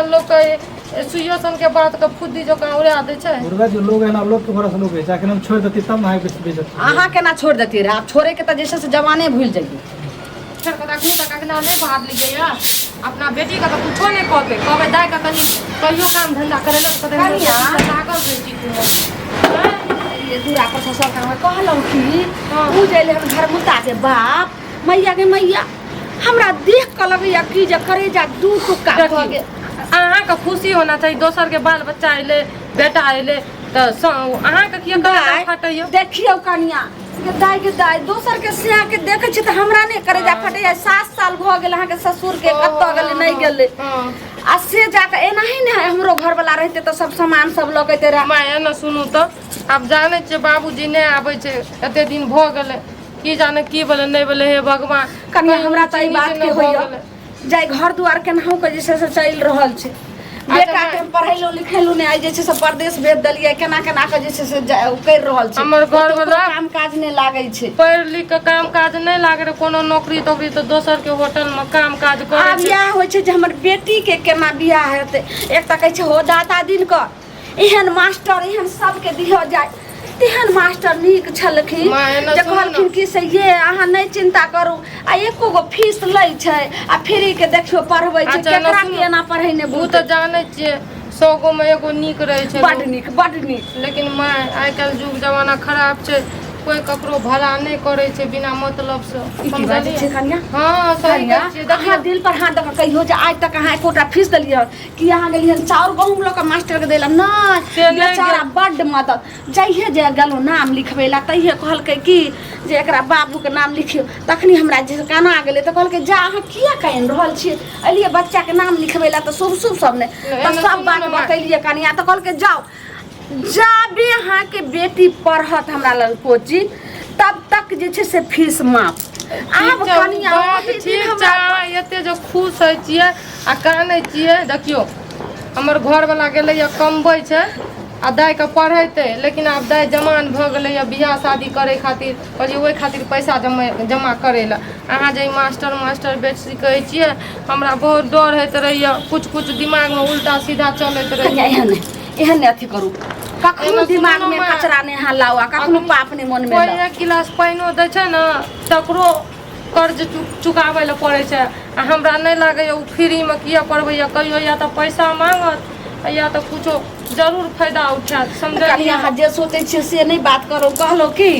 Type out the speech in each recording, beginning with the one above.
काल्हि लोकके सुइयो सनके बातके फुद्दी जकाँ उड़ा दै छै। मुर्गा जो लोग है ना, लोग के भरोसे लोग बेचा के हम छोड़ देती तब ना बेच बेचत। अहाँ केना छोड़ि देतियै रहए? आब छोड़ैके तऽ जे छै से जमाने भूलि जइयै। फेर कहतै अखनी तक अगना नहि बाहर लियै अपना बेटीके तऽ कुछो नहि कहतै। कहबै दाइके कनि कहियो काम धन्धा करै लए, तऽ कहतै हमर कनिया। बेटी तऽ लागल रहै छी कोनो। ये दूरा पर से सब काम कहलहुँ कि हाँ। उ जे अयलै हन घरमुता के बाप, मैया गे मैया, हमरा देख कऽ लगैया कि जे करेजा दू टुक्का भऽ गेल। अहाँके खुशी होना चाही, दोसरके बाल बच्चा अयलै, बेटा अयलै तऽ अहाँके किया करेजा दाइ, फटैया? देखियौ कनिया गे दाइ, गे दाइ, दोसर के सिया के देखै छी तऽ हमरा नहि करेजा फटैया। 7 साल भऽ गेल अहाँके ससुर के, कतऽ गेलै नहि गेलै। आ से जाकऽ एनाही ने हमरो घरवला रहितै तऽ सब सामान सब लऽ के अयतै रहए। माय एना सुनू तऽ, आब जानै छियै बाबूजी नहि आबै छै, एते दिन भऽ गेलै, की जाने की भेलै नहि भेलै, हे भगवान। कनिया कहीं हमरा तऽ एहि ऊँची बात नीची के नहि भऽ होइया गेलै। जाहि घर दुआर केनाहु के जे छै से चलि रहल छै। बेटा के हम पढ़ेलहुँ लिखेलहुँ नहि, आइ जे छै से परदेश भेज देलियै, केना केना के जे छै से करि रहल छै। हमर ओते घरवला ओकरो काम काज नहि लागै छै। पढ़ि लिख के काम काज नहि लागै रहै कोनो नौकरी तोकरी, तऽ दोसर के होटल मे काम काज करै आब छै। इएह होइ छै जे हमर बेटी के केना बियाह हेतै। एक तऽ कहै छै हो दाता दिन कऽ एहन मास्टर एहन सबके दिह जाय, तेहन मास्टर नीक छलखिन माँ, एना जे सुनू ने। कहलखिन कि से ये अहाँ नहि चिंता करू, आ एको गो फीस लै छै आ फ्री के देखियौ पढ़बै छै। अच्छा, एना केकरा सुनू। के एना पढ़ेने ओ बुझतै? तऽ जानै छियै 100 गो मे एगो नीक रहै छै बड लोक। नीक, बड नीक। लेकिन माय, आइ काल्हि युग जमाना खराब छै, कोइ ककरो भला नहि करै छै बिना मतलब से। ई की बाजै समझलियै? छियै कनिया? हँ, सही कनिया, कहै छियै। अहाँ देखियौ दिल पर हाथ दऽ कऽ कहियौ जे आइ तक अहाँ एकोटा फीस देलियै हन कि? अहाँ गेलियै हन चाउर गहूँम लऽ कऽ मास्टरके दै लए? नहि से नहि बेचारा बड्ड मदद। जहिये जे गेलहुँ नाम लिखबै लए तहिये कहलकै कि जे एकरा बाबूके नाम लिखियौ। तखनी हमरा जे काना गेलै तऽ कहलकै जा, अहाँ किया कानि रहल छियै? एलियै बच्चाके नाम लिखबै लए तऽ शुभ शुभ सब नहि नहि, तऽ एना सब सुनू बात ने माय। बतेलियै कनिया, तऽ कहलकै जाउ, जाबे अहाँके बेटी पढ़त हमरा लग कोचिंग तब तक जे छै से फीस माफ। आब ठीक छै, ओ कनिया बात ओहि दिन ठीक छै। हमरा अहाँ एते जे खुश होइ छियै आ कानै छियै, देखियौ हमर घरवला गेलैया कमबै छै आ दाइके पढ़ेतै, लेकिन आब दाइ जवान भऽ गेलैया, बियाह शादी करै खातिर कहलियै ओहि खातिर पैसा जमा जमा करै लए। अहाँ जे ई मास्टर मास्टर बेसी कहै छियै, हमरा बहुत डर होइत रहैया, कुछ कुछ दिमागमे उल्टा सीधा चलैत कनिया, रहैया। एहन नहि, एहन नहि अथी करू। कखनो एना सुनू दिमाग ने में माय। कचरा नहि अहाँ लाउ आ कखनो पाप नहि मन में कोइ लाउ। एक गिलास पानिओ दै छै ने तकरो कर्ज चुकाबै लए पड़ै छै। आ हमरा नहि लागैए ओ फ्रीमे किया पढ़बैए, कहियो या तऽ पैसा मांगत या तऽ कुछो जरूर फायदा उठायत। कनि समझलियै? अहाँ जे सोचै छियै से नहि बात करू। कहलहुँ कि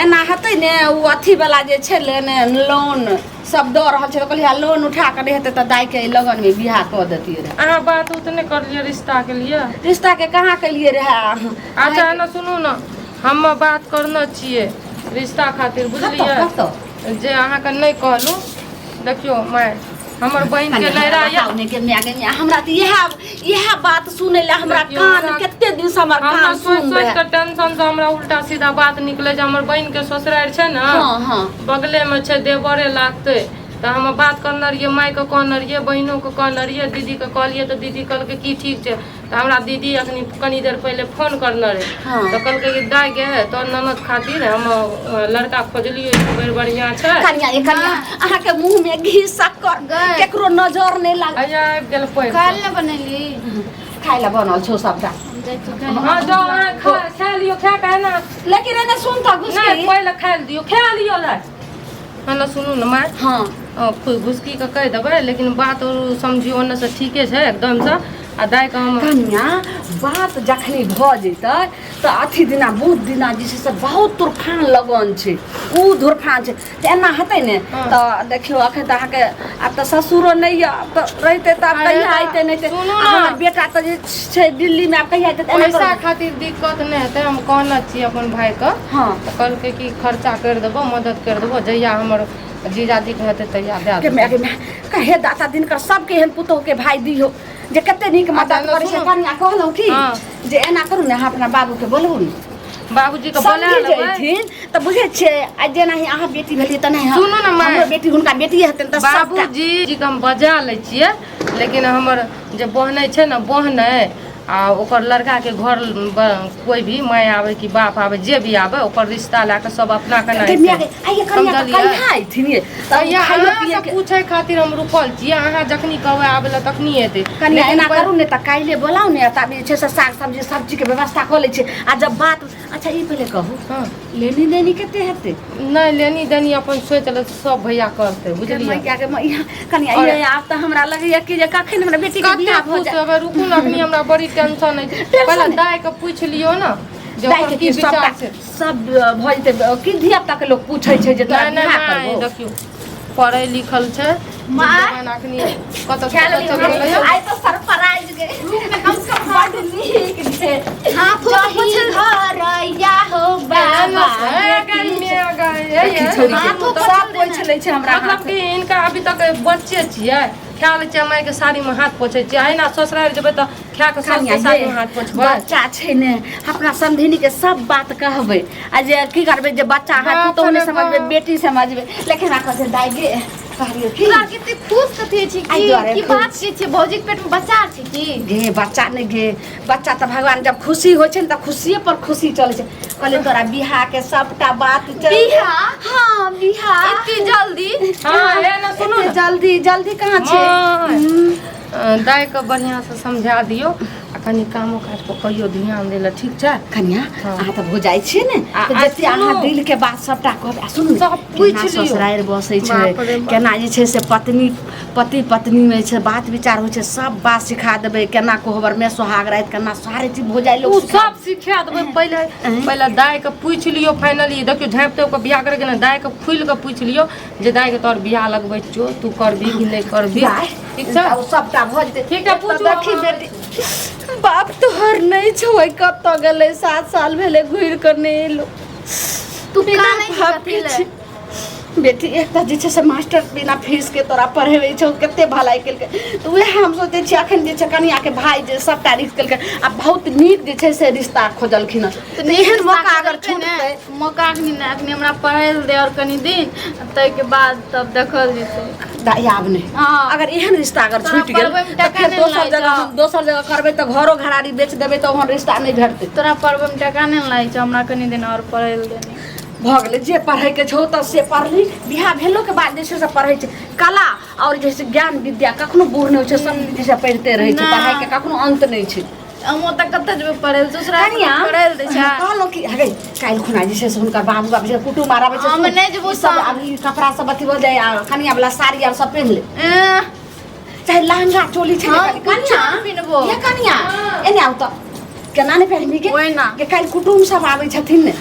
एना हेतै ने, ओ अथीवला जे छै ने लोन सब दऽ रहल छै, तऽ कहलियै लोन उठा कऽ नहि हेतै तऽ दाइके एहि लगनमे बियाह कऽ देतियै रहए। अहाँ बात उत नहि करलियै रिश्ताके लिए? रिश्ताके कहाँ केलियै रहए अहाँ। अच्छा, एना सुनू ने, हम बात करने छियै रिश्ता खातिर। कतऽ? बुझलियै? कतऽ? जे अहाँके नहि कहलहुँ। देखियौ माय, हमर बहिनके कनि हमरा नैरा यऽ। बताउ ने गे माय, गे माय, हमरा तऽ इएह इएह बात सुनै लए हमरा देखियौ, कान कते दिन से हमर हमरा कान सोचि सुन सोचि रहए। कऽ टेंशन से हमरा उल्टा सीधा बात निकलै छै। हमर बहिनके ससुरारि छै ने, हँ हँ बगलेमे छै, देवरे लागतै। तऽ हम बात करने रहियै, मायके कहने रहियै, बहिनोके कहने रहियै, दीदीके कहलियै, तऽ दीदी कहलकै की ठीक छै। तऽ हमरा दीदी अखनी कनी देर पहिले फोन करने रहै। तऽ कहलकै कि दाइ गे, तोहर ननद खातिर हम लड़का खोजलियै, बड़ बढ़िआँ छै। कनिया, ये कनिया, अहाँके मुँह में घी शक्कर, गै। केकरो नजर नहि लागे। अइया आबि गेल पैघ। खाय लए बनेली? खाय लए बनल छौ सबटा। हम जाइ छी खाय लए। हँ जाउ, अहाँ खा खा लियौ, खा कऽ एना लेकिन एने सुन तऽ नहि घुसकी। पहिले खाय लए दियौ, खा लियौ लै। हँ सुनू ने माय। घुसकी के कहि देबै, लेकिन बात ओ समझियौ ओन्ने से ठीके छै एकदमसँ। आ दाइके हम कनिया, बात जखनी भऽ जेतै तऽ अथी दिना बुध दिना जे छै से बहुत तुरफान लगन छै, ओ धुरफान छै, तऽ एना हेतै ने। तऽ देखियौ, अखन तऽ अहाँके आब तऽ ससुरो नहि यऽ, आब तऽ रहितै तऽ आब अरे कहिया तऽ अयतै नहि सुनू तऽ ने। हमर बेटा तऽ जे छै दिल्लीमे, आब कहिया अयतै? तऽ एना पैसा करू। खातिर दिक्कत नहि हेतै। हम कहने छियै अपन भाइके। तऽ कहलकै कि खर्चा करि देबो, मदद करि देबो, जहिया हमर जीजाजीके हेतै तहिया दए के देबो। माय गे माय, कहे दाता दिनकर सबके एहन पुतोह के भाई दिहो जे कते नीक मदद अच्छा, करै छै। सुनू। कनिया, कहलहुँ की जे एना करू ने, अहाँ अपना बाबूके बोलबू ने। बाबूजीके बोला समझि लेबै। जैथिन तऽ बुझै छियै, आ जेनाहि अहाँ बेटी भेलियै तेनाहि सुनू ने माय। हमरो बेटी हुनका बेटी हेतनि तऽ सबटा बाबूजी जी के हम बजा लै छियै, लेकिन हमर जे बहनै छै ने, बहनै आ ओकर लड़काके घर कोइ भी माय आबै कि बाप आबै जे भी आबै ओकर रिश्ता लए कऽ सब अपना के कन्या के आइए कन्या के समझलियै? कहिया अयथिन ये तब कहिया खाइयो अहाँ पिए से के पूछे खातिर हम रुकल छियै अहाँ जखनी कहबै आबै लए तखनी एतै कनिया लेकिन एना करू ने तऽ काल्हि बोलाउ ने तब जे छै से साग सब्जी सब्जीके व्यवस्था कऽ लै छियै आ जब बात अच्छा ई पहिले कहू हँ लेनी देनी कते हेतै नहि लेनी देनी अपन सोचि ले सब भैया करतै बुझलियै मैया के मैया कनिया और- ये आब तऽ हमरा लगैया कि जे कखन हमरा बेटी के कते बियाह भऽ खुश जाए हेबै रुकू ने अखनी हमरा बड़ी टेंशन अछि टेंशन पहिले नहि। दाइ के पूछि लियौ ने जे दाइ ओकर के की की सबटा विचार छै सब भऽ जेतै की धिया पुता के लोक पूछै छै जे तोरा नहि नहि बियाह माय करबो देखियौ पढ़ै लिखल छै माँ। जमाना अखनी कतऽ खा कतऽ लेली चलि गेलै हम। आइ तऽ सरप्राइज गे कम से कम बड नीक छै हाथो जही पोछल घरैया हो बाबा देखी छोरी के हाथो सब पोछल पोछि लै छै हमरा मतलब हाथ कि इनका अभी तक बच्चे छियै खा लै छियै मायके साड़ीमे हाथ पोछै छियै अहिना ससुरारि जेबै तऽ खा कऽ कनिया सासुके साड़ीमे ये, हाथ पोछबै बच्चा छै ने अपना समधिनी के सब बात कहबै आ जे की करबै जे बच्चा अहाँ बाप पुतोहु रे नहि समझबै बाप। बेटी समझबै लेकिन हमरा कहै छै दाइ गे कहलियै की तोरा कते खुश कथी छी एहि की दुआरे की खुश। बात के छै भौजी के पेट में बच्चा छै की गे बच्चा नहि गे बच्चा तऽ भगवान जब खुशी होइ छै ने तऽ खुशिये पर खुशी चलै छै कहलियै तोरा बियाह के सबटा बात चल बियाह? हाँ बियाह एते जल्दी हाँ हे ने सुनू एते ने जल्दी जल्दी कहाँ छै माय, दाइके बढ़िआँसँ समझा दियौ आ कनि कामो काज पर कहियो ध्यान दै लए ठीक छै कनिया हाँ। अहाँ तऽ भौजाइ छियै ने आ- तऽ आ जते अहाँ सुनू। दिल के बात सबटा कहबै आ सुनू ने, सब पूछि केना लियौ। ससुरारि बसै छै बाप रे बाप। केना जे छै से पत्नी पति पत्नीमे छै बात विचार होइ छै सब बात सिखा देबै केना कोहबरमे सोहाग राति केना सारे चीज भौजाइ ओ लोक सिखा सब सिखा देबै पहिले पहिले दाइके पूछि लियौ फाइनली देखियौ झाँपि तोपि कऽ बियाह करैके ने दाइके खुलि कऽ पूछि लियौ जे दाइके तोहर बियाह लगबै छियौ तू करबी कि नहि करबी दाइ ठीक छै ओ सबटा भऽ जेतै ठीक छै, एक तऽ पूछू देखी हम। बेटी बाप तोहर नहि छौ कतऽ गेलै 7 साल भेलै घुरि कऽ नहि एलो तू बिना कानै छी बाप कथी के लए? छै। बेटी एक तऽ जे छै से मास्टर बिना फीसके तोरा पढ़ेबै छौ कते भलाई केलकै तऽ उएह हम सोचै छियै अखन जे छै कनियाके भाय जे सबटा रिस्क केलकै आ बहुत नीक जे छै से रिश्ता खोजलखिन हँ तऽ तऽ एहन मौका अगर छूटतै मौका अखनी नहि अखनी हमरा पढ़ै लए दे आओर कनी दिन ताहिके बाद तब देखल जेतै दाइ आब नहि हँ अगर एहन रिश्ता अगर तोरा छूटि गेल पढ़बैमे तऽ टाका फेर नहि दोसर लागै जगह छौ। हम दोसर जगह करबै तऽ घरो घरारी बेच देबै तऽ ओहन रिश्ता नहि भेटतै तोरा पढ़बैमे टाका नहि लागै छौ हमरा कनी दिन आओर पढ़ै लए देने भऽ गेलै जे पढ़ैके छौ तऽ से पढ़ली बियाह भेलोके बाद जे छै से पढ़ै छै कला आओर जे छै से ज्ञान विद्या कखनो बूढ़ नहि होइ छै सब जे छै से पढ़िते रहै छै नहि। पढ़ाइके कखनो अन्त नहि छै हम ओतऽ कतऽ जेबै पढ़ै लए ससुराल कनिया पढ़ै लए दै छै कहलहुँ कि हगे काल्हि खुना जे छै से हुनकर बाबू आबै छै कुटुम्ब आर आबै छै हम नहि जेबौ ई सब संग। आब ई कपड़ा सब अथी भऽ जाइ आ कनिया वाला साड़ी आर सब पहिन ले एह, चाहे लहंगा चोली छै ने हम कनि- कुछो कनिया नहि पिन्हबो। ये कनिया एने आउ तऽ केना नहि पहिरबी के ओहिना। के काल्हि कुटुम्ब सब आबै छथिन ने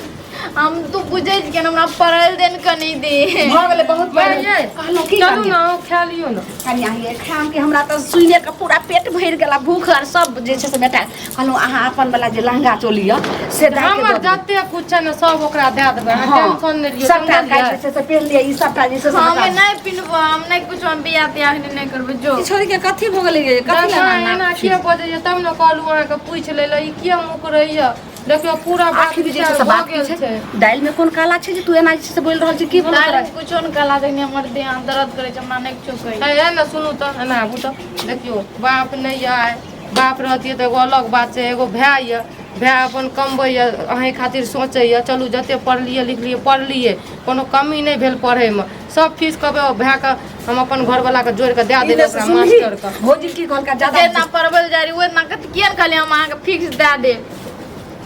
हम तू बुझै छी केना हमरा पढ़ै लए देन कनी दिन भऽ गेलै बहुत माय पढ़ि यै, कहलहुँ की चलू कनिया ने अहूँ खा लियौ ने कनिया ये खाम के हमरा तऽ सुइने के पूरा पेट भरि गेला भूख आर सब जे छै से बेटा कहलहुँ अहाँ अपन वाला जे लहंगा चोली यऽ से दाइ के हमर दऽ देबै। जते कुछ छै ने सब ओकरा दए देबै अहाँ हँ, टेंशन नहि लियौ सबटा समझलियै? काल्हि जे छै से पहिन लिअ ई सबटा जे छै से हम हटा नहि पिन्हबो हम नहि कुछो हम बियाह तियाह नहि करबै जो ई छोरी के कथी भऽ गेलै ये कथी नहि, लए एना किया बजैया तब ने कहलहुँ अहाँके पूछि लै लए ई किया मुकरैया देखियौ पूरा बात आखिर जे छै विचार से भऽ बात गेल की छै छै दालि में कोन काला छै जे तू एना जे छै से बोलि रहल छै की बोलत दालि रहै में कुछो नहि काला जखनी हमर देह हाथ दर्द करै छै हमरा नहि कुछो कहै हे ने सुनू तऽ एना आबू तऽ देखियौ बाप नहि यऽ आइ बाप रहतियै तऽ एगो अलग बात छै एगो भाय यऽ भाय अपन कमबैए अहीँ खातिर सोचैए चलू जतेक पढ़लियै लिखलियै पढ़लियै कोनो कमी नहि भेल पढ़ैमे सब फीस कहबै भायके हम अपन घरवलाके जोड़ि कऽ दए ई देबै ने ओकरा सुनही मास्टरके भौजी की कहलका ज्यादा जेना पढ़बै लए जाइ रही ओहिना कथी किया ने कहलियै हम अहाँके फिक्स दए देब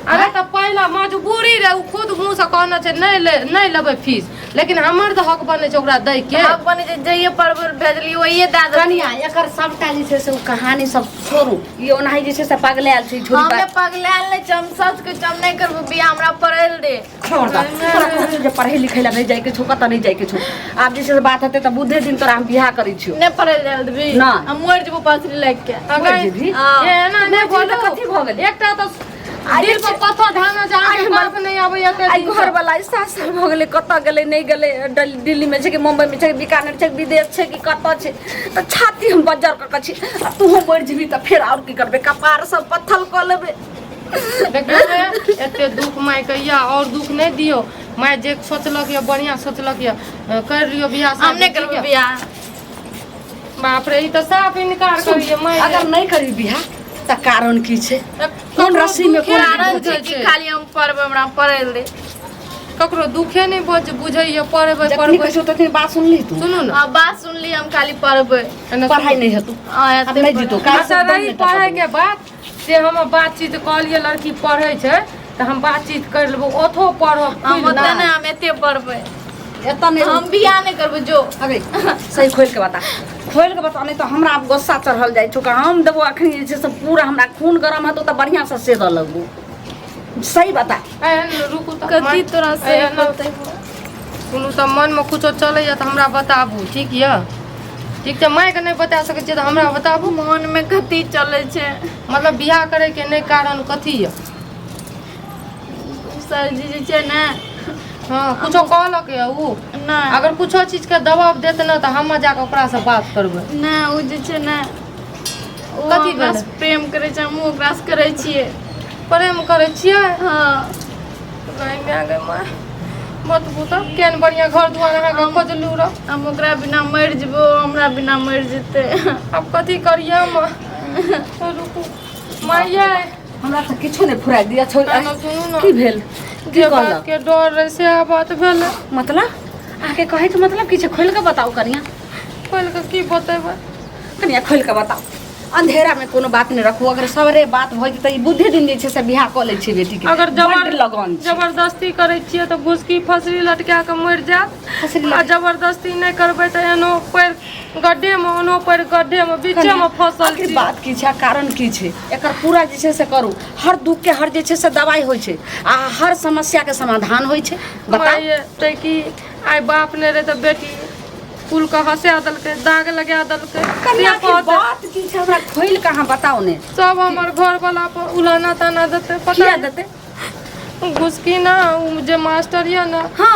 अरे तऽ पहिले मजबूरी रहै ओ खुद मुँहसँ कहने छै नहि ले नहि लेबै फीस लेकिन हमर तऽ हक बनै छै ओकरा दै के हक बनै छै जइए पढ़बै लए भेजलियै ओहिए दए देलियै कनिया एकर सबटा जे छै से ओ कहानी सब छोड़ू ई ओनाही जे छै से पगलायल छै ई छोड़ी हमे बात पगलायल नहि छी हम सच कहै छी हम नहि करबो बियाह हमरा पढ़ै लए दे छोड़ दे तोरा कहै छौ जे पढ़ै लिखै लए नहि जाइके छौ कतऽ नहि जाइके छौ आब जे छै से बात हेतै तऽ बुधे दिन तोरा हम बियाह करै छियौ नहि पढ़ै लए जाय देबही नहि। हम मरि जेबो पसरी लागि के मरि जेबही? हँ। ए, एना नहि मरि जेबही बोलू तऽ कथी भऽ गेलै? एकटा तऽ आइ दिल पर पत्थर ढाना छै अहाँके आइ हमर- बाप नहि आबैया एते आइ दिन से। घर वाला 7 साल भऽ गेलै कतऽ गेलै नहि गेलै दिल्लीमे छै कि मुम्बईमे छै कि बीकानेर छै कि विदेश छै कि कतऽ छै तऽ छाती हम बज्जर कऽ कऽ छी आ तूहो मरि जेबही तऽ फेर आओर की करबै कपार सब पत्थल कऽ लेबै देखियौ ने एते दुख मायके यऽ आओर दुख नहि दियौ माय जे सोचलक यऽ बढ़िआँ सोचलक यऽ करि लियौ बियाह हम शादी नहि ठीक करबै यऽ? बियाह बाप रे ई तऽ साफ इनकार करैया माय अगर नहि करबी बियाह तऽ कारण की छै? कोन रस्सी में कोन कारण छै कि खाली हम पढ़बै, हमरा पढ़ै लए दे। ककरो दुखे नहि बज बुझैया, पढ़बै जखनी पढ़बै। कहै छौ तखनी बात सुनली तू? सुनू ने। आ बात सुनली, हम खाली पढ़बै। एना पढ़ाइ नहि हेतौ। आ आब एते नहि जीतौ काज। अच्छा रही पढ़ै के बात से, हम बातचीत कहलियै लड़की पढ़ै छै तऽ हम बातचीत करि लेबो, ओथो पढ़ब। हम ओते नहि, हम एते पढ़बै। एतऽ नहि। हम बियाह नहि करबै जो। अगे सही खोलि के बता, खोलि के बता, नहि तऽ हमरा आब गुस्सा चढ़ल जाइ छौ। हम देबो अखन जे छै से पूरा हमरा खून गरम हेतौ तऽ बढ़िआँसँ सेदऽ लगबो। सही बता। एहन रुकू तऽ कथी तोरा से एहन बतेबो? सुनू तऽ, मनमे कुछो चलैया तऽ हमरा बताबू, ठीक यऽ? ठीक छै, मायके नहि बता सकै छियै तऽ हमरा बताबू। मन में कथी चलै छै? मतलब बियाह करैके नहि कारण कथी यऽ? सर जी जे छै ने। हँ, कुछो कहलक यऽ उ? नहि। अगर कुछो चीजके दबाव देत ने तऽ हम जाकऽ ओकरासँ बात करबै। नहि, ओ जे छै ने ओ कथी हमरा भेलै? से प्रेम करै छै, हमहूँ ओकरासँ करै छियै। प्रेम करै छियै? हँ। गै माय, गै माय, बतबू तऽ केहन बढ़िआँ घर दुआर अहाँके खोजलू रह। हम ओकरा बिना मरि जेबो, हमरा बिना मरि जेतै। आब कथी करियै हम? रुकू माइये। हमरा तऽ किछो नहि फुराइ दिअ छौ। एना सुनू ने। की भेल? की जे कहलक? बातके डर रहै सएह बात भेलै। मतलब अहाँके कहैके मतलब की छै? खोलि कऽ बताउ कनिया। खोलि कऽ की बतेबै? कनिया, खोलि कऽ बताउ, अंधेरा में कोनो बात नहि रखू। अगर सबरे बात भऽ जेतै, ई बुद्धि दिन जे छै से बियाह कऽ लै छै बेटीके। अगर बड्ड जबर लगन छै। जबरदस्ती करै छियै तऽ घुसकी फसरी लटका कऽ मरि जायत। फसरी? आ जबरदस्ती नहि करबै तऽ एनो पैर गड्ढेमे, ओनो पैर गड्ढेमे, बीचेमे फँसल आखिर छी। बात की छै आ कारण की छै एकर पूरा जे छै से करू। हर दुख के हर जे छै से दवाइ होइ छै आ हर समस्या के समाधान होइ छै। बताउ। माये, तऽ की आइ बाप नहि रहै तऽ बेटी कुल के हंसा देलकै, दाग लगा देलकै। कनिया से के कहतै, बात की छै, हमरा खोलि कऽ अहाँ बताउ ने। सब हमर घर वाला पर उलाना ताना देतै पता। किया देतै? घुसकी ना ओ जे मास्टर यऽ ने। हँ।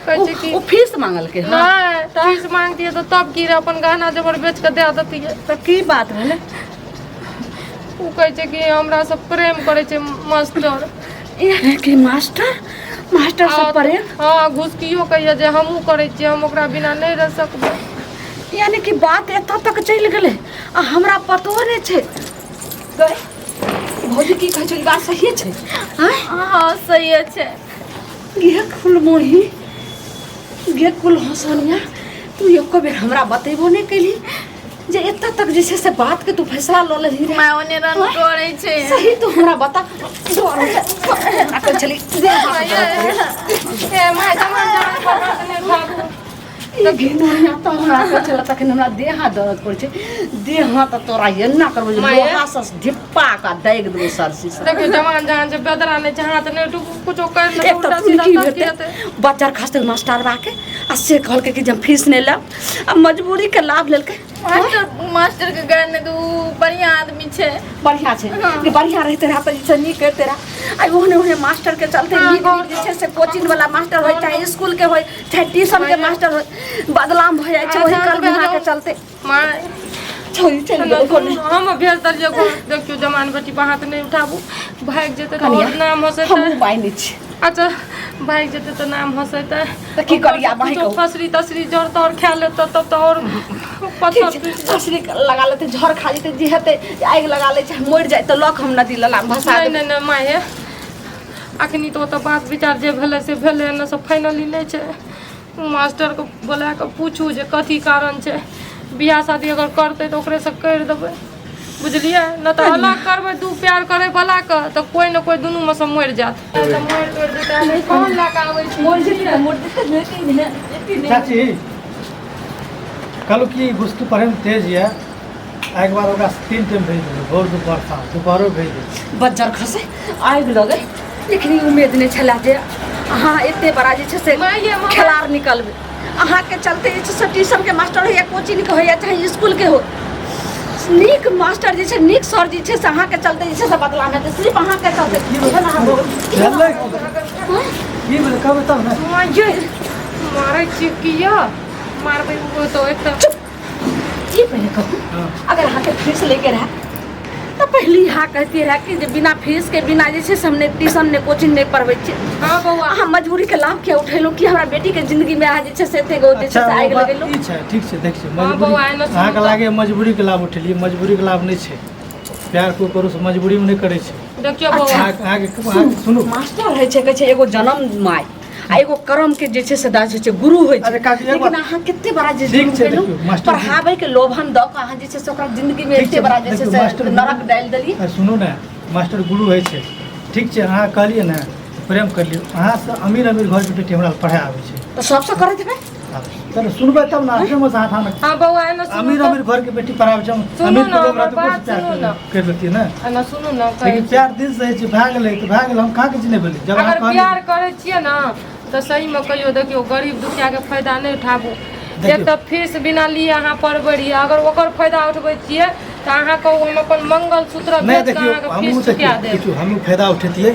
कहै छै कि ओ फीस मांगलकै? हँ। नहि, फीस मांगतियै तऽ तब की रहै, अपन गहना जेवर बेच कऽ दए देतियै। तऽ की बात भेलै? ओ कहै छै कि हमरा से प्रेम करै छै मास्टर। इएह कि मास्टर, मास्टर सब प्रेम? हँ, घुसकियो कहैया जे हमहूँ करै छियै, हम ओकरा बिना नहि रहि सकबै। यानी कि बात एतऽ तक चलि गेलै आ हमरा पतो नहि छै। गै भौजी, की कहै छै, ई बात सहिए छै? आँय? हँ, सही छै। गे कुल मोही, गे कुल हसनिया, तू एको बेर हमरा बतेबो नहि केलही जे एतऽ तक जे छै से बात के तू फैसला लऽ लेलही रे। माय ओने रन करै छै। सही तू हमरा बता, डर होइ छै। हमरा कहै छली देह हाथ दर्द करै। ए माय, जमान जमान पर हाथ नहि उठाबू। ई घिनौनिया तऽ हमरा कहै छलै तखन हमरा देह हाथ दर्द करै छै। देह हाथ तऽ तोरा एना करबो जे माये। लोहा से धिप्पा कऽ दागि देबो सरसी से। देखियौ, जवान जहान छै, बेदरा नहि छै, हाथ नहि उठू, कुछो करि लेबै एक तऽ उल्टा सीधा की तब की हेतै? हेतै? बच्चा खसतै मास्टरबा के आ से कहलकै कि जे हम फीस नहि लेब आ मजबूरी के लाभ लेलकै। मास्टर, मास्टर के गारि नहि दू, उ बढ़िआँ आदमी छै। बढ़िया छै कि बढ़िया रहते रहा तऽ जे छै नीक होते रहा। आ ओहने ओहने मास्टर के चलते नीक नीक जे छै से कोचिंग वाला मास्टर होय, चाहे स्कूल के होय, चाहे ट्यूशन के मास्टर होय, बदनाम भऽ जाइ छै ओही अच्छा, कलमुहा के चलते। माय। छोड़ी चलि गेलै कोने। हम भेज देलियै घर। देखियौ, जवान बेटी पर हाथ नहि उठाबू, भागि जेतै तऽ कनिया, आओर नाम हँसेतै। हमहूँ बान्हि छी। अच्छा, भागि जेतै तऽ नाम हँसेतै। तऽ की करियै आब अहीं कुछो कहू? फसरी तसरी जर तर खा लेतै तब तऽ आओर पत्थर ठीक छै, टूटि जायत। फसरी लगा लेतै, झर खा जेतै, जे हेतै। आगि लगा लै छै, मरि जाइ तऽ लऽ कऽ हम नदी लला भसा नहि देबै। नहि नहि माये, अखनी तऽ ओतऽ बात विचार जे भेलै से भेलै ने, सब फाइनली नहि छै। मास्टरके बोला कऽ पूछू जे कथी कारण छै। बियाह शादी अगर करतै तऽ ओकरेसँ करि देबै, बुझलियै ने? तऽ अलग करबै दू प्यार करै वाला के तऽ कोइ ने कोइ दुनूमे सँ मरि जायत, तऽ मरि तोड़ि जेतै। हम कोन लए कऽ आबै छी? मरि जेतै, मरि जेतै। चाची, कहलहुँ कि घुसकी पढ़ैमे तेज यऽ, आइके बाद ओकरा 3 टाइम भेज देबै, भोर, दुपहर, साँझ। दुपहरो भेज देबै। बज्जर खसे, आगि लगै, लेकिन ई उम्मीद नहि छलै जे अहाँ एते बड़ा जे छै से माय, माय। खेलाड़ निकलबै। अहाँके चलते जे छै से ट्यूशनके मास्टर होइए, कोचिंगके होइए, चाहे इसकुलके हो, नीक मास्टर जे छै, नीक सर जे छै से अहाँके चलते जे छै से बदलाम हेतै, सिर्फ अहाँके चलते। भेलै की भेलै, कहबै तब ने। माय, मारै छी किया? मारबै ओ तऽ एक तऽ ई पहिले कहू। हाँ। अगर अहाँके फीस लेके रहए तऽ पहले अहाँ कहतियै रहए कि जे बिना फीस के, बिना जे छै से हम नहि ट्यूशन, नहि कोचिंग नहि पढ़बै छियै। हाँ बौआ। अहाँ मजबूरी के लाभ किया उठेलहुँ? कि हमरा बेटी के जिंदगी में अहाँ जे छै से एते गो जे छै अच्छा से ओ आगि बात लगेलहुँ? ई छै, ठीक छै, देख छै। हाँ, मजबूरी बौआ, एना सुनू अहाँके तऽ। लागे मजबूरीके लाभ उठेलियै, मजबूरीके लाभ नहि छै। प्यार कोइ ककरो से मजबूरीमे नहि करै छै। देखियौ बौआ। अहाँके अहाँके सुनू। मास्टर होइ छै, कहै छै एगो जनम माय आ एगो कर्म के जे छै से दास होइ छै, गुरु होइ छै। अरे काकी, एक लेकिन बात- अहाँ कते बड़ा जे ठीक जुर्म छै, केलहुँ, देखियौ, मास्टर जी- पढ़ाबै के लोभन दऽ कऽ अहाँ जे छै से ओकरा जिंदगी में ठीक एते छै, बड़ा जे छै देखियौ, से मास्टर गुरु- नरक डालि देलियै। अरे सुनू ने, मास्टर गुरु होइ छै, ठीक छै। अहाँ कहलियै ने प्रेम करलियै अहाँसँ, अमीर अमीर घरके बेटी हमरा पढ़ाइ आबै छै। तऽ सबसँ करैत हेबै। चलो सुनबै तब ने, अपने मुँह से हाथ हाथ। हाँ बौआ, एना सुनू अमीर तऽ- अमीर घर के बेटी पढ़ाबै छै। सुनू अमीर ने, के लोग हमर रहतै, बात प्यार सुनू ने। कर लेतियै ने। एना सुनू ने, कहै लेकिन छी। प्यार दिल से होइ छै, भए गेलै तऽ भए गेलै। हम कहाँ किछु नहि भेलै जब अहाँ अगर कहलियै। प्यार करै छियै ने तऽ सहीमे कहियौ, देखियौ, गरीब दुखियाके फायदा नहि उठाबू। देखियौ। एक तऽ फीस बिना लिए अहाँ पढ़बै रहियै, अगर ओकर फायदा उठबै छियै तऽ अहाँ कहू, हम अपन मंगलसूत्र नहि बेच कऽ देखियौ, अहाँके हमहूँ फीस चुका देखियौ देब। किछु हमहूँ फायदा उठेतियै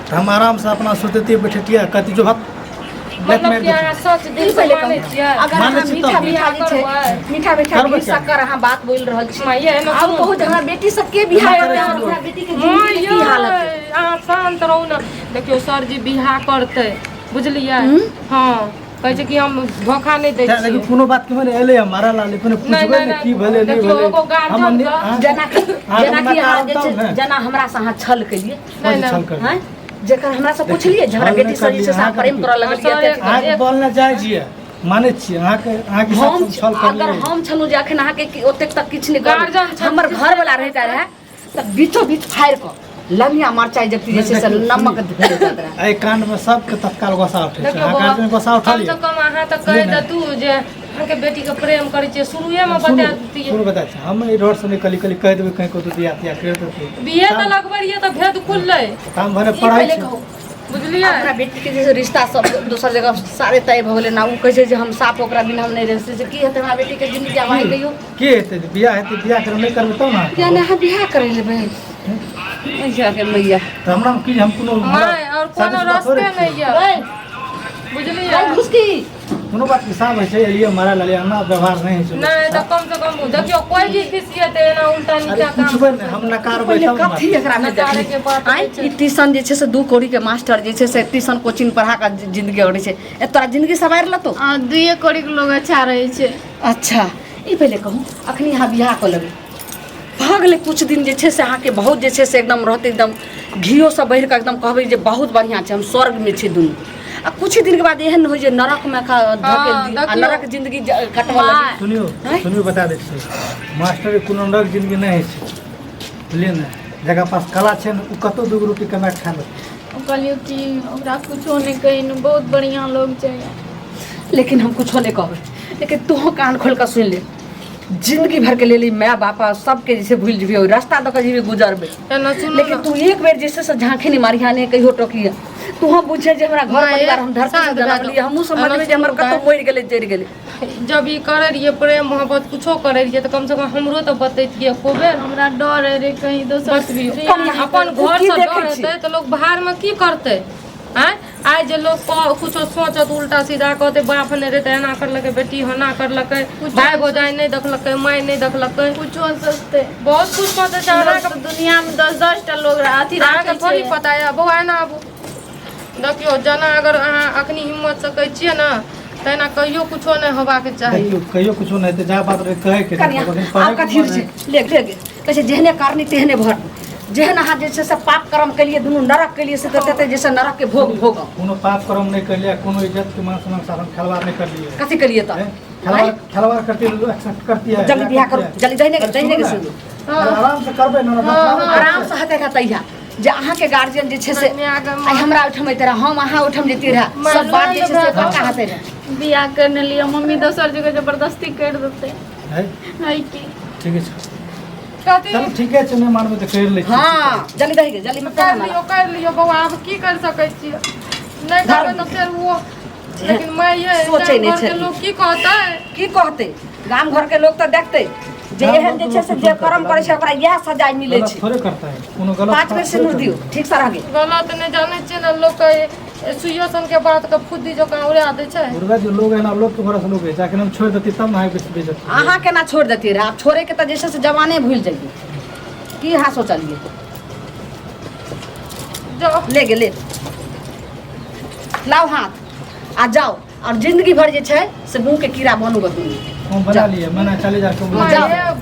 तऽ हम आरामसँ अपना सुतैतियै बैठैतियै आ कहतियै जो भाग। मतलब कि अहाँ सच दिल ई से पहिले मानै कहू। छियै? अगर मानै अहाँ छी मीठा तब। मीठा जे छै, करबै। मीठा मीठा करबै घी क्या? शक्कर अहाँ बात बोलि रहल छी। माइये, एना आब सुनू। कहू जे हमरा बेटी सबके बियाह नहि, करबै, नहि, हमरा बेटी के जिंदगी के की हालत है? अहाँ शान्त रहू ने। देखियौ सरजी, बियाह करतै, बुझलियै? हँ, कहै छै कि हम धोखा नहि दै तें देखियौ, छियै। कोनो बात के मने एलै हम मारा लाले कोनो नहि, पूछबै नहि, ने की नहि, भेलै नहि देखियौ, भेलै। एगो गार्जियन हम के- जेना कि अहाँके जेना कि अहाँ जे तब छै ने। जेना हमरा से अहाँ छल केलियै। नहि, नहि। छल करबै। आँय, जेकर हमरा से पुछलियै जे हमरा छल बेटी नहि से जे छै से अहाँ करलियै, प्रेम करऽ लगलियै सर, एतेक। अहाँके बोलने जाइ छियै, मानै छियै अहाँके, अहाँके साथ हम हम छल अगर करलियै। हम छलहुँ जे अखन अहाँके कि ओतेक तक किछु नहि गार्जियन करब, छल- हमर घरवला रहिता रहए तऽ बीचो बीच फाड़ि कऽ लमिया मरचाइ जते जे छै से नमक धरि जाइत रहए। एहि कांड में सबके तत्काल गुस्सा उठै छै। देखियौ अहाँ बौआ, गार्जियन गुस्सा उठल कम से कम अहाँ तऽ कहि देतू जे अहाँके बेटीके प्रेम करै छियै, शुरुएमे सुनू बता दितियै। सुनू, बता छी, हम एहि डर से नहि कहली, कहली कहि देबै कहीं कतौ बियाह तियाह करि देतै। बिहे तऽ लगबै रहियै तऽ भेद खुललै। तऽ हम भने ई पढ़ै पहिले छी। कहू, बुझलियै? अपना बेटीके जे छै रिश्ता सब दोसर जगह सारे तय भऽ गेलै ने, ओ कहै छै जे हम साफ ओकरा बिना हम नहि रहि सकै छी। की हेतै हमरा बेटीके जिन्दगी आब, अहाँ कहियौ? की हेतै? बियाह हेतै, बियाह करबै नहि करबै तब ने। किया नहि अहाँ बियाह करै लेबै? मैया के मैया। तऽ हमरा की, हम कोनो माय और कोनो शादीशुदा रास्ते थोड़े नहि छियै। यऽ, ओए, बुझलियै? ओए, घुसकी। कोनो बात हिसाब होइ छै, एलियै मारा लालियै, एना व्यवहार नहि होइ छै। नहि तऽ कम से कम देखियौ, कोइ भी खिसियेतै एना उल्टा अरे नीचा काम। पूछबै नहि, हम नकारबै पहिले तब ने। कथी एकरा में नकारे देखली के बात आँय? होइ छै। ई ट्यूशन जे छै से 2 कौड़ी के मास्टर जे छै से ट्यूशन कोचिंग पढ़ा कऽ जिंदगी अड़ै छै। ए तोरा जिंदगी सवारि लेतौ? आ दुइए कौड़ीके लोग अच्छा रहै छै। अच्छा, ई पहिले कहू, अखनी अहाँ बियाह कऽ लेबै, भऽ गेलै किछु दिन जे छै से अहाँके बहुत जे छै से एकदम रहतै, एकदम घियोसँ बढ़ि कऽ एकदम कहबै जे बहुत बढ़िआँ छै, हम स्वर्गमे छी दुनू, आ किछु दिनके बाद एहन होइ जे नरकमे धकेल दी आ देखियौ। नरक जिंदगी कटबऽ लगी। सुनियौ। आँय? सुनियौ, बता दै छी, मास्टरके कोनो नरक जिंदगी नहि होइ छै, बुझलियै ने? जकरा पास कला छै ने, ओ कतहु दूगो रोटी कमा कऽ खा लेतै। ओ कहलियौ कि ओकरा कुछो नहि कही, बहुत बढ़िआँ लोग छै। लेकिन हम कुछो नहि कहबै, लेकिन तोहूँ कान खोलि कऽ सुनि ले, जिंदगी भरके लेल ई माय बाप आ सबके जे छै भूलि जेबही, ओहि रास्ता दऽ कऽ जेबही गुजरबै। एना सुनू। लेकिन ने तू एक बेर जे छै से झाँखी नहि मारिहा, नहि कहियो टोकिहे। तू हम बुझे जे हमरा घर माय, परिवार हम धरती से शान्त भए जनम लिए, हमहूँ जाउ। समझबै जे हमर एना कतौ मरि गेलै, जरि गेलै। जब ई करै रहियै प्रेम मोहब्बत कुछो करै रहियै तऽ कम से कम हमरो तऽ बतैतियै एको बेर। हमरा डर है रे कहीं दोसर बतबियौ। बियाह अपन ओ घर की से देखै डर छी? हेतै तऽ लोक बाहरमे की करतै? आँय, आइ जे लोक कुछो सोचत उल्टा सीधा, कहतै बाप नहि रहै तऽ एना करलकै, बेटी एना करलकै, भाय भौजाइ नहि देखलकै, माय नहि देखलकै। कुछो सोचतै। बहुत कुछ सोचै छै। अहाँके दुनिया में 10-10 टा लोग अथी अहाँके राखै थोड़ी छै। पता यऽ बौआ। एना आबू, देखियौ, जेना अगर अहाँ अखनी हिम्मत सकै छियै ने, तहिना कहियो कुछो नहि होबाक चाही। देखियौ, कहियो कुछो नहि हेतै, जा बात रहै कहैके रहै, कनिया तखन आब पढ़ैके कथी उमर छै? रहै। ले ले कहै छै जेहने करनी तेहने भरनी। जेहन अहाँ जे छै से पाप कर्म केलियै, दुनू नरक केलियै, से तऽ तेते जे छै नरक के भोग भोगब। कोनो पाप कर्म नहि करलियै, कोनो इज्जत के मान सम्मान साथ हम खिलवाड़ नहि करलियै। कथी केलियै तऽ? हैं? खिलवाड़ खिलवाड़ करती, एक्सेप्ट करती है। जल्दी बियाह करू, जल्दी दहिने के दहिने के सुनू। आराम से करबै ने? आराम से हेतै तहिया जे अहाँके गार्जियन जे छै से आइ हमरा ओहिठाम अयतै रहए, हम अहाँ ओहिठाम जैतियै रहए, सब बात जे छै से पक्का हेतै रहए। बियाह करने लिए मम्मी दोसर जगह जबरदस्ती कर देते है है की? ठीके छै। कथी? चलू, ठीके छै, नहि मानबै तऽ करि लै छी। हँ, जल्दी दही के जल्दी मत कर लियौ, कर लियौ बौआ, आब की कर सकै छियै? नहि करबै तऽ फेर ओ, लेकिन माय ये सोचै नहि गाम घरके छै। लोक की कहतै? की कहतै? गाम घर के लोग तऽ देखतै जे गाम एहन घरके जे छै से लोक जे कुछो कर्म करै छै ओकरा इएह सजाय मिलै गलत छै। थोड़े करता है कोनो गलत 5 बेर काम सिन्दूर थोड़े दियौ, ठीक से रहगे। गलत नहि, जानै छियै ने, लोक के सुइयो सन के बात के फुद्दी जकाँ उड़ा दै छै। मुर्गा जो लोग है ना, लोग के भरोसा लोग है, जाके हम छोड़ देती तब ना बेच बेचत। अहाँ केना छोड़ि देतियै रहए? आब छोड़ैके तऽ जे छै से जमाने भूलि जइयै। की अहाँ सोचलियै? जाउ। ले गेले, लाउ हाथ आ जाउ, और जिंदगी भर जे छै से मुँह के कीड़ा बनू गऽ दुनू। हम बना लिए मना 40,000 के। माय जाउ। ये।